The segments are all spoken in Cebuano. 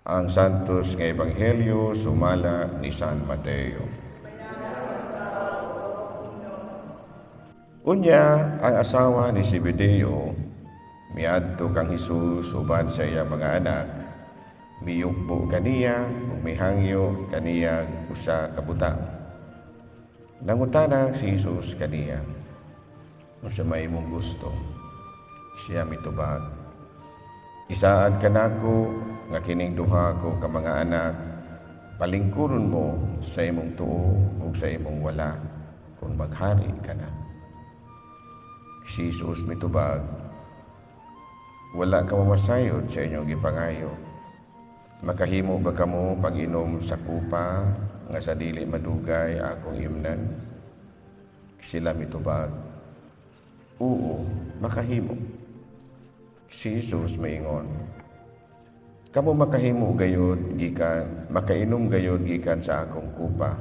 Ang Santos nga Ebanghelyo sumala ni San Mateo. Unya, ang asawa ni Zebedeo miadto kang Hesus uban sa iyang mga anak. Miyukbo kaniya ug mihangyo kaniya usa ka butang. Nangutana si Hesus kaniya, "Unsa may imong gusto?" Siya mitubag, "Isaad kanako nga kining duha ko ka mga anak palingkuron mo sa imong tuo ug sa imong wala kung maghari ka na." Si Jesus mitubag, "Wala ka masayod sa inyong gipangayo. Makahimo ba kamo pag-inom sa kupa nga sa dili madugay akong imnan?" Sila mitubag, "Oo, makahimo." Si Jesus maingon, "Kamo makahimo gayod gikan, makainom gayod gikan sa akong kupa.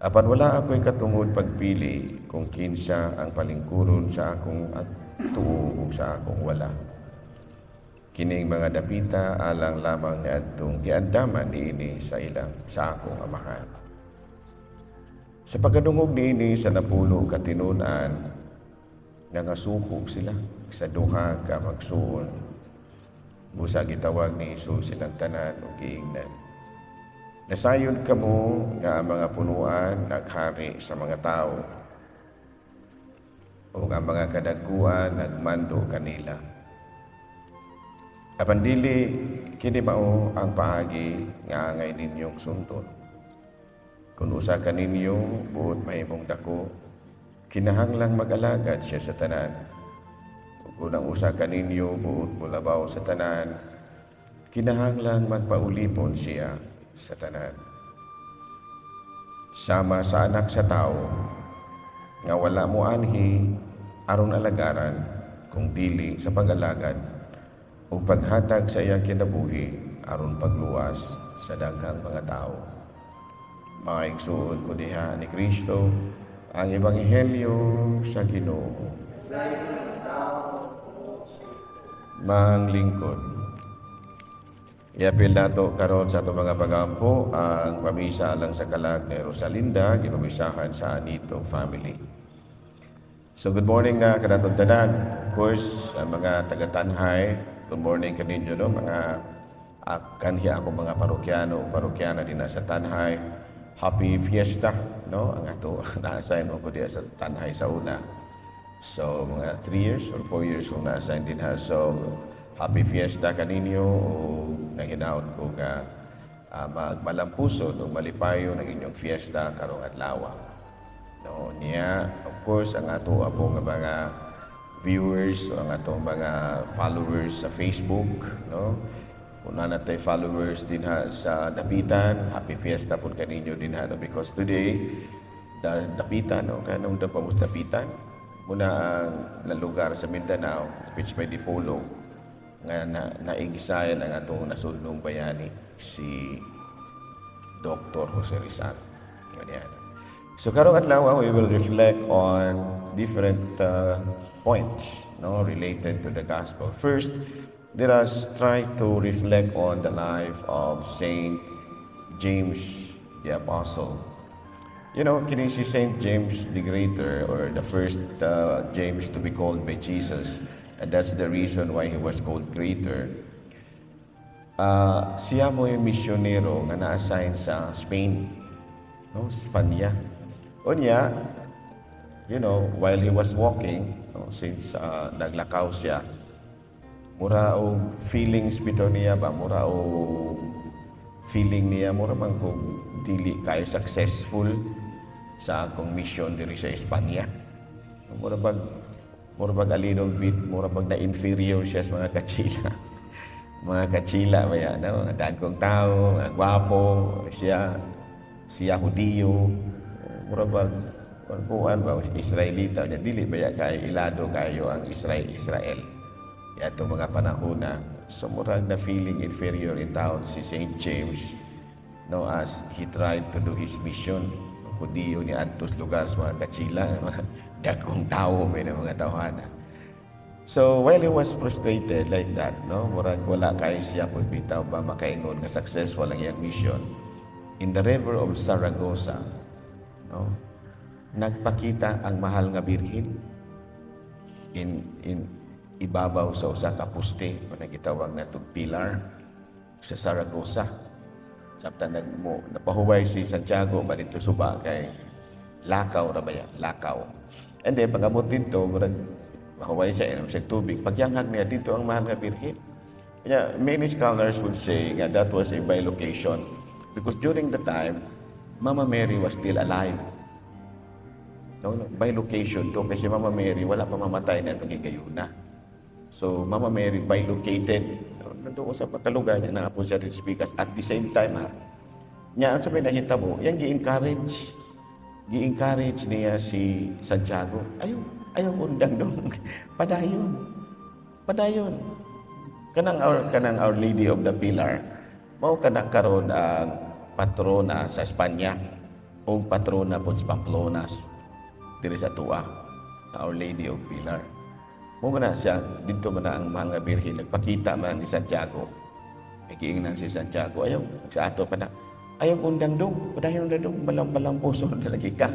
Apan wala ako'y katungod pagpili kung kinsa ang palingkuron sa akong at tuo ug sa akong wala. Kining mga dapita alang lamang niadtong giandaman niini sa ilang sa akong Amahan." Sa pagkadungog niini sa napulo ka tinun-an, nangasuko sila sa duha ka magsuon. Busa gitawag ni Jesus silang tanan ug giingnan, "Nasayod kamo nga ang mga punuan naghari sa mga tao ug ang mga kadagkuan nagmando kanila. Apan dili kini mao ang paagi nga angay ninyong sundon. Kung usa kaninyo buot mahimong dako, kinahanglang mag-alagad siya sa tanan. Ug kung ang usa kaninyo buot molabaw sa tanan, kinahanglang magpaulipon siya sa tanan. Sama sa Anak sa Tao nga wala moanhi aron alagaran kung dili sa pag-alagad ug paghatag sa iyang kinabuhi aron pagluwas sa daghang mga tao." Mga igsuon ko diha ni Kristo, ang Ebanghelyo sa Ginoo. Manglingkod. Iapil nato karon sa atong mga pagampo ang pamisa alang sa kalag ni Rosalinda, gipamisahan sa Anito family. So good morning na kanatong tanan. Of course, ang mga taga-Tanjay, good morning kaninyo, no, mga kanhi ako mga parokyano o parokyana din sa Tanjay. Happy Fiesta, no? Ang ato na-assign mo ko diya sa Tanjay sa una. So mga 3 years or 4 years kong na-assign din ha. So happy Fiesta kaninyo o nahinaot ko nga magmalampuson o malipayon ang inyong fiesta karong adlaw. No, niya, of course, ang ato apo nga mga viewers o ang atong mga followers sa Facebook, no? Kung naa natay followers din ha sa Dapitan, happy fiesta po kaninyo din ha, no? Because today, the Dapitan, no? Kanong da pa mo sa Dapitan, muna ang na lugar sa Mindanao, which may Dipolog, nga na, na-exile ang atong nasudnong bayani, si Dr. Jose Rizal. Ganyan. So karong adlaw, we will reflect on different points, no, related to the gospel. First, let us try to reflect on the life of Saint James the Apostle. Kini si Saint James the Greater or the first James to be called by Jesus, and that's the reason why he was called Greater. Siya mo yung misyonero nga na-assign sa Spain, no, Spanya. Unya, while he was walking, no, since naglakaw siya, mura og feelings bitaw niya ba, mura og feeling niya, mura man kung dili kayo successful sa akong mission diri sa Espanya. Mura bag a little bit, mura bag na inferior siya sa mga kachila. Mga kachila ba yan, no? Mga dagkong tao, mga gwapo, siya, siya Hudiyo, mura bag kuan ba, Israelita, nya dili ba ya kay ilado kayo ang Israel Israel. Yato mga panahon na so murag na feeling inferior in town si Saint James, no, as he tried to do his mission. Hudiyo ni adto sa lugar sa mga kachila, mga dagkong tao may mga tawhana. So while he was frustrated like that, no, murag wala kay siya pud bitaw ba makaingon nga successful ang iyang mission, in the river of Saragossa, no, nagpakita ang Mahal nga Birhen in ibabaw sa usa ka poste o nagitawag na pillar sa Saragossa. Samtang nagmo napahuway si Santiago ba didto suba kay lakaw ra ba ya, lakaw. And then pag-abot didto, murag mahuway siya, inom siya tubig. Pagyanghag niya didto ang Mahal nga Birhen. Kaya many scholars would say nga that was a bilocation because during the time, Mama Mary was still alive. No, bilocation to kasi Mama Mary wala pa mamatay na itong higayuna. So Mama Mary bilocated. No, nandoon sa pagkalugar niya naa po siya rin speakers at the same time ha. Nya ang sabi nahitabo, yang gi-encourage niya si Santiago. Ayaw, ayaw undang dong. Padayon. Padayon. Kanang Our Lady of the Pillar, mao kana karon ang patrona sa Espanya o patrona pod sa Pamplona diri sa atoa, Our Lady of Pillar. Mao man na siya, didto man na ang Mahal nga Birhen, nagpakita man ni Santiago. Nagiingnan si Santiago, "Ayaw, sa ato pa na, ayaw undang dong, padayon na dong, balang-balang puso na lagi ka."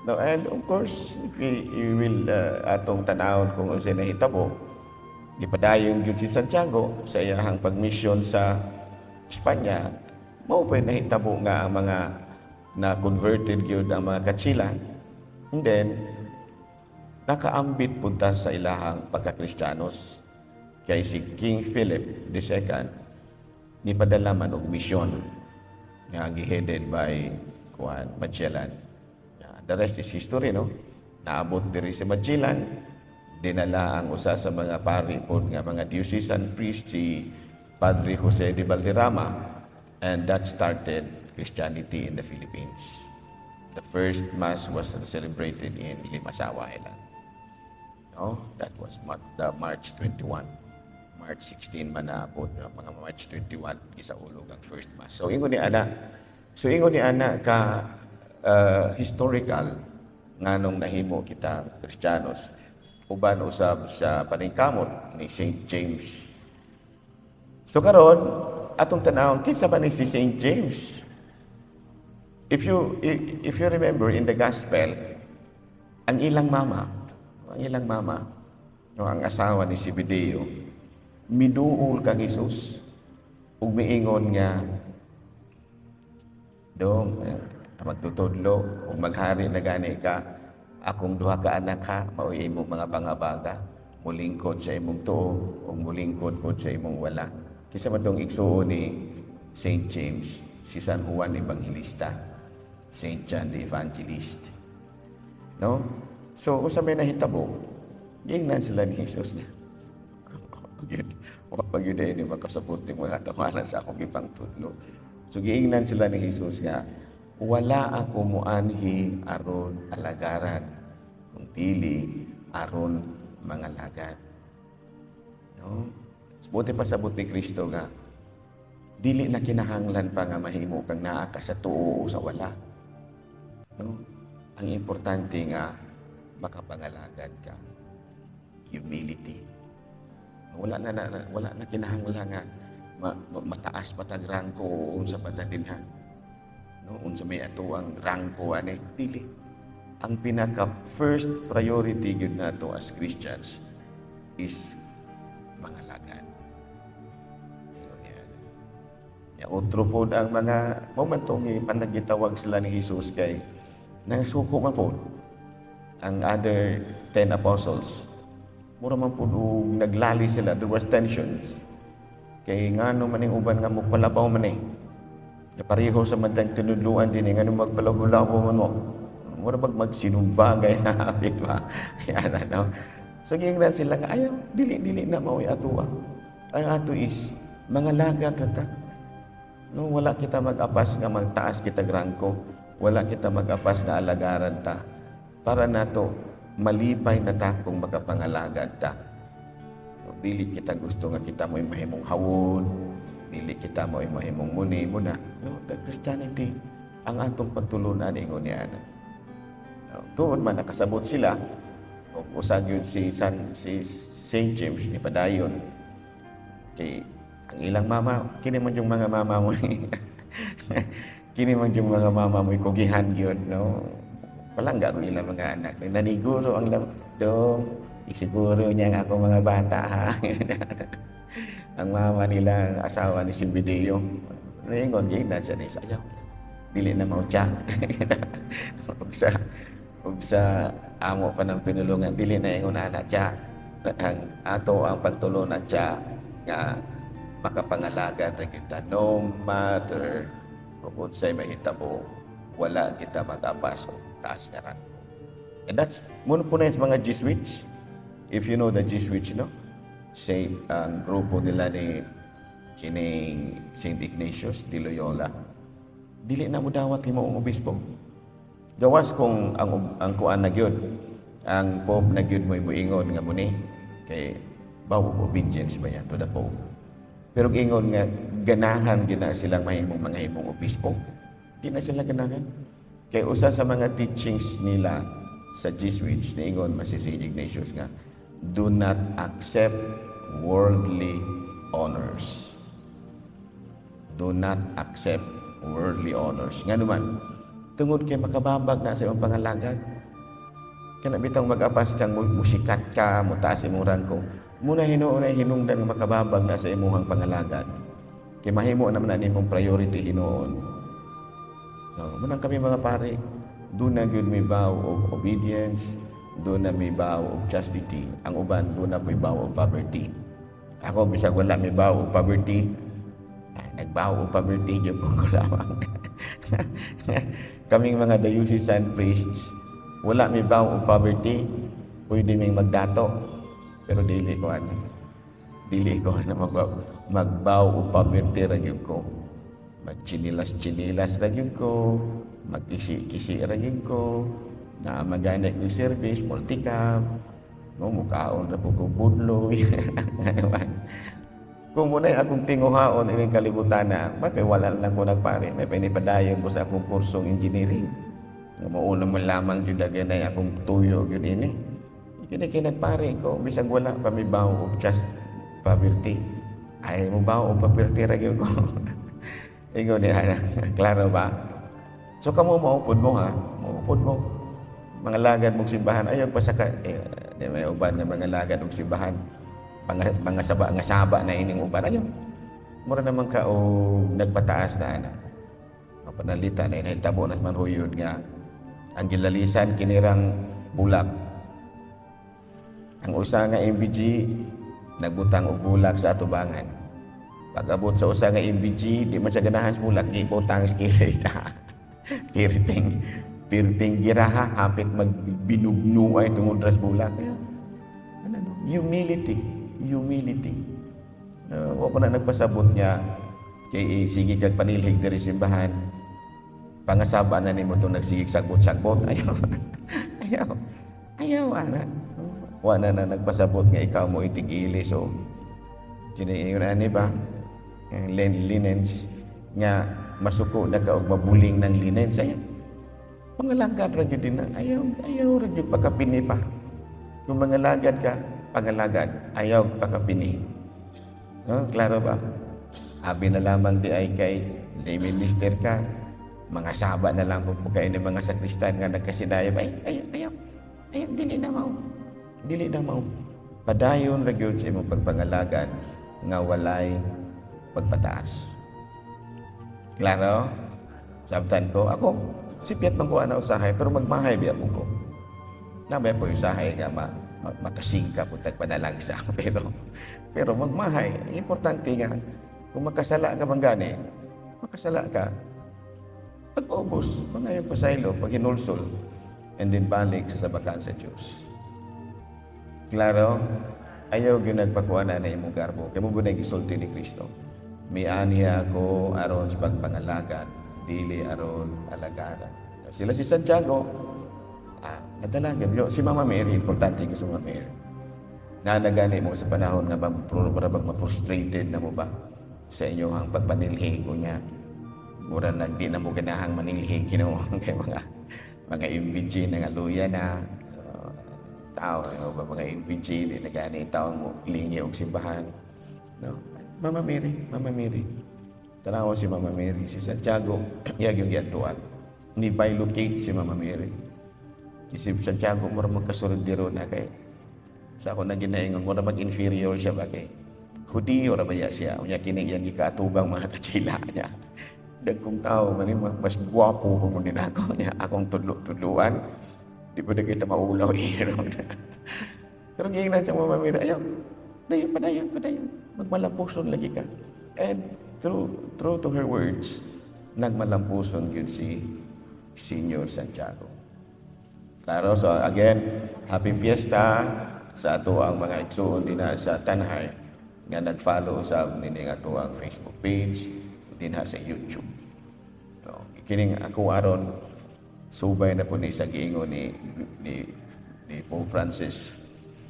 No, and of course, if we will atong tanawon kung unsay nahitabo, gipadayon gyud si Santiago sa iyahang pagmisyon sa Espanya, mao pa nahitabo nga ang mga na converted gyud ang mga Katsila. And then nakaambit punta sa ilahang pagkakristiyanos kay si King Philip II nipadala man og misyon nga giheaded by kuan, Magellan. Yeah, the rest is history, no? Naabot diri si Magellan, dinala ang usa sa mga pari pod nga mga diocesan priest, si Padre Jose de Valderrama, and that started Christianity in the Philippines. The first Mass was celebrated in Limasawa Island. No? That was the March 21. March 16 man naabot, no? Mga March 21 gisaulog ang first Mass. So ingon ni ana ka historical nganong nahimo kita Kristiyanos uban usab sa paningkamot ni St. James. So karon atong tanawon kinsa ba ni si St. James? If you remember in the gospel, ang ilang mama, no, ang asawa ni Zebedeo, miduol kang Jesus ug miingon nga, "Dong, magtutudlo ug maghari na gani ka, akong duha ka anak ha, mao imong mga bangabaga, mulingkod sa imong tuo ug mulingkod pod sa imong wala." Kinsa man tong igsuon ni St. James? Si San Juan Evangelista, St. John the Evangelist. No? So, usa may nahitabo, giingnan sila ni Jesus niya. Gyud, wa pa gyud ni makasabot ni mga tawanan sa akong gipangtudlo. So giingnan sila ni Jesus nga, "Wala ako muanhi aron alagaran, kung dili aron mangalagad." No? Buti pa sabot ni Kristo nga dili na kinahanglan pa nga mahimo kang naa ka sa tuo o sa wala. No? Ang importante nga makapangalagad ka. Humility. Wala na kinahanglan nga mataas pa tag rangko o unsa pa ta dinha. No, unsa may ato ang rangko ani dili. Ang pinaka first priority gyud nato as Christians is mangalagad. Ingon niya. Ya, otro pod ang mga mao man tong panagitawag sila ni Jesus kay nangasuko man pod ang other 10 apostles. Mura man pod og naglali sila, there was tensions. Kay ngano man ning uban nga mopalabaw man eh. Pareho sa man tang tinudluan din eh, ngano magpalabaw man mo. Mura bag magsinumbagay na hapit ba? Yan ano. So giingnan sila nga ayaw, dili dili na mao'y atoa. Ang ato is mangalagad ra ta. No, wala kita mag-apas nga magtaas kita rangko. Wala kita mag-apas nga alagaran ta. Para nato malipay na ta kung makapangalagad ta. No, dili kita gusto nga kita mo'y mahimong hawod, dili kita mo'y mahimong muni muna. No, the Christianity ang atong pagtulunan ingon niya. No, tuod man nakasabot sila o Usa gyud si Saint James ni padayon. Kay ang ilang mama, kini man yung mga mama mo. Kini man yung mga mama mo kugihan gyud, no. Palangga ko ilang mga anak. Naniguro ang lam dong, isiguro niya ang ako mga bata ha. Ang mama nila, ang asawa ni Zebedeo. Ningon gyud na siya ni ayaw. Dili na mao siya. Ug sa amo pa ng pinulungan, dili na ingon ana siya. Ang ato ang pagtulunan siya nga makapangalagad ra kita no matter kung unsay mahitabo, wala kita mag-apas og taas nga rangko. And that's mao po na yung mga Jesuits. If you know the Jesuits, no? Saint, ang grupo nila ni kining Saint Ignatius de Loyola. Dili na mo dawat himo ang obispo. Gawas kung ang kuan na gyud, ang Pope na gyud mo moingon nga muni kay vow of obedience ba yan to the Pope. Pero ingon nga ganahan gina silang mahimong mga himong obispo, di na sila ganahan. Kay usa sa mga teachings nila sa Jesuits, niingon man si Saint Ignatius nga do not accept worldly honors. Do not accept worldly honors. Nga naman, tungod kay makababag na sa imong pangalagad. Kana bitong mag-apas kang musikat ka, mutaas imong rangko. Muna hinuon ay hinungdan nga makababag na sa imong pangalagad. Kay mahimo naman na nimong priority hinuon. No, munang kami mga pare, duna gyud may vow of obedience, duna may vow of chastity. Ang uban duna po'y vow of poverty. Ako bisag wala may vow of poverty, ah, nag-vow of poverty gyud po ko lamang. Kaming mga diocesan priests, wala may vow of poverty, pwede ming magdato. Pero dili ko ano. Dili ko ano mag-vow of poverty ra gyud ko. Magchinilas-chinilas ra gyud ko, magkisi-kisi ra gyud ko, na magani ko service, multicab, no, mukaon ra po ko budloy. Kung muna akong tinguhaon ining kalibutan na, may wala lang ko nagpare, may pinipadayon ko sa akong kursong engineering. Mauna mo lamang jud na akong tuyo gyud ini. Kini kay nagpare ko, bisag wala pa may vow of just poverty. Ay, mo vow of poverty ra gyud ko. Ingon niya, klaro ba? So kamo maupod mo ha, maupod mo. Mga lagad mong simbahan, ayaw pa sa ka, eh, di may uban nga mga lagad og simbahan. Mga saba nga saba na ining uban ayaw. Mura naman ka o nagpataas na ana. Mapanalita na inahitabo na sa manhuyod nga ang gilalisan kinirang bulak. Ang usa nga MBG nagbutang og bulak sa atubangan. Pag-abot sa usa nga MBG, di man siya ganahan sa bulak, gibutang sa kilid. Pirting, pirting giraha, hapit magbinugno ay tungod ras bulak. Kaya, ano, no? Humility, humility. Wa pa na nagpasabot niya kay sige kag panilhig diri simbahan. Pangasaba na nimo itong nagsigig sagbot-sagbot. Ayaw. Ayaw. Ayaw, ana. Wa na na nagpasabot nga ikaw mo itigili. So, siniingon ani ba? Ang linens nga masuko na ka og mabuling ng linens. Ayaw. Pangalagad ra gyud din na. Ayaw, ayaw ra gyud pagkapini pa. Kung mangalagad ka, pangalagad. Ayaw pagkapini. No, klaro ba? Abi na lamang di ay kay lay minister ka, mga saba na lang po kayo ng mga sakristan nga nagkasinayab. Ay, ay, ayaw. Ayaw, dili na mao. Dili na mao. Padayon ra gyud sa imong pagpangalagad nga walay pagpataas. Klaro? Sabtan ko, ako, sipyat man ko ana usahay, pero magmahay biya po ko. Nabay po usahay nga makasingka po tag panalagsa. Pero magmahay, ang importante nga, kung makasala ka bang gani, makasala ka, pag-ubos, mga yung pasaylo, pag hinulsol, and then balik sa sabakan sa Diyos. Klaro? Ayaw gyud nagpakuha na na imong garbo. Kay mo ba gisulti ni Kristo? Mianhi ako aron sa pagpangalagad, dili aron alagaran. Sila si Santiago, ah, nadalagan. Yo, si Mama Mary, importante ko sa Mama Mary. Nanagani mo sa panahon nga bang, bang ma-frustrated na mo ba sa inyong pagpanilhig ko niya. Mura nag di na mo ganahang manilhig Ginoo kay mga MBG na nga luya na. Tao, ano ba, mga NPG, di na gani taon mo lingi og simbahan. No? Mama Mary, Mama Mary. Tanawa si Mama Mary, si Santiago, iyag yung giadtuan. Ni bilocate si Mama Mary. Si Santiago, mura magkasurundiro na kay sa ako na ginaingon, mura mag-inferior siya ba kay Hudiyo ra ba ya siya? Unya kini iyang gikaatubang mga kachila niya. Dagkong tao man, mas gwapo ko mo din ako niya akong tudlo-tudluan. Di pa na kita maulaw iro. Pero giingnan siya Mama Mary, ayaw. Dayon, padayon, padayon. Magmalampuson lagi ka. And true to her words, nagmalampuson gyud si Senior Santiago. Klaro, so again, happy fiesta sa ato ang mga igsuon dinha sa Tanjay nga nag-follow sa nini nga ato ang Facebook page dinha sa YouTube. So, kining ako aron subay na po ni sa giingon ni Pope Francis,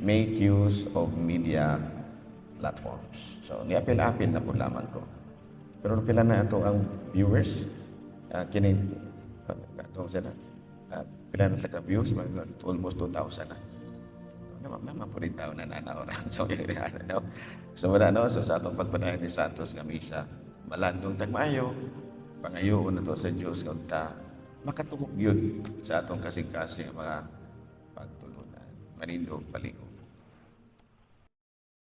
make use of media platforms. So, niapil-apil na po lamang ko. Pero pila na ato ang viewers? Kini atong sila. Pila na ka views? Mga almost 2,000 na. Naman naman po rin tao na nanaora. So, yun, no? So, wala, no? So, sa atong pagpadayon ni Santos nga misa, malandong tagmaayo, pangayoon na to sa Diyos nga ta makatuhok yun sa atong kasing-kasing mga pagtulunan. Manindog palihog.